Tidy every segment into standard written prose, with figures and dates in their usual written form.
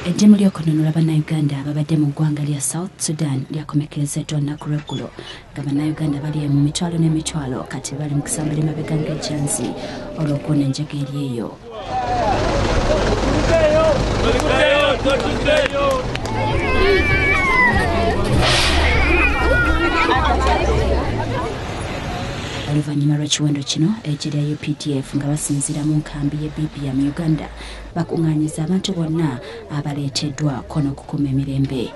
Eddimu ly'okununula bannayuganda ababadde mu ggwanga lya South Sudan lyakomekerezeddwa olunaku lw'eggulo nga bannayuganda bali mu mitwalo n'emitwalo kati bali mu kusambula emabega ng'ejjanzi olw'okuwona enjega eri eyo. Oluvannyuma lw'ekiwendo kino eggye lya UPDF nga basinziira mu nkambi y'e Bibia mu Uganda bakuŋŋaanyiza abantu bonna abaleeteddwa ko n'okukuuma emirembe.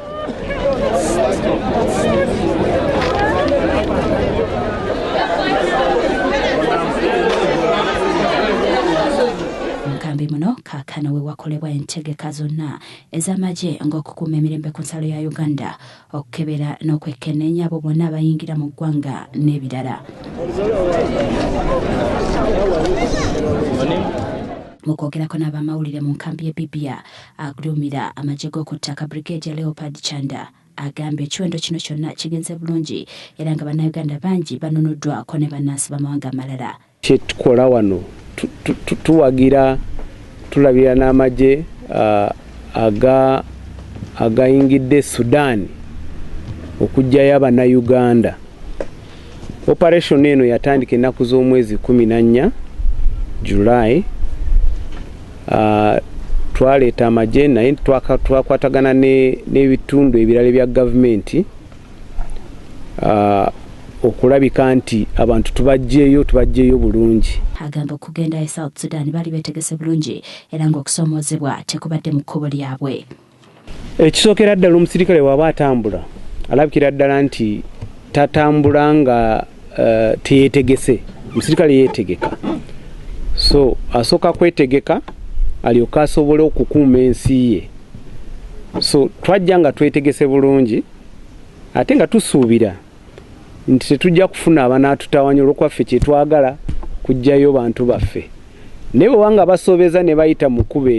Mu nkambi muno kaakano we wakolebwa entegeka zonna ez'amagye ng'okukuuma emirembe ku nsalo ya Uganda, okukebera n'okwekenneenya abo bonna abayingira mu ggwanga n'ebirala. Mu kwogerako n'abamawulire mu nkambi y'e Bibia, agulumira amagye g'oku ttaka Brigadier Leopold Chanda agambye ekiwendo kino kyonna kigenze bulungi era nga bannayuganda bangi banunuddwako ne bannansi b'amawanga amalala. Kye tukola wano tuwagira tulabira n'amagye agayingidde Sudan okuggyayo abannayuganda. Operation eno yatandika ennaku z'omwezi 14 July. Twaleeta amagye naye twakwatagana n'ebitundu ebirala ebya gavumenti okulabika nti abantu tubaggyeyo bulungi. Agamba okugenda e South Sudan bali beetegese bulungi era ng'okusoomoozebwa tekubadde mu kkubo lyabwe. Ekisookera ddala omusirikale bw'aba atambula alabikira ddala nti tatambula nga teyeetegese. Omusirikale yeetegeka, so asooka kwetegeka alyoke asobole okukuuma ensi ye. So twajja nga twetegese bulungi ate nga tusuubira nti tetujja kufuna abanaatutawanya olw'okwaffe kye twagala kuggyayo bantu baffe. Naye bwe banga basoobeza ne bayita mu kkubo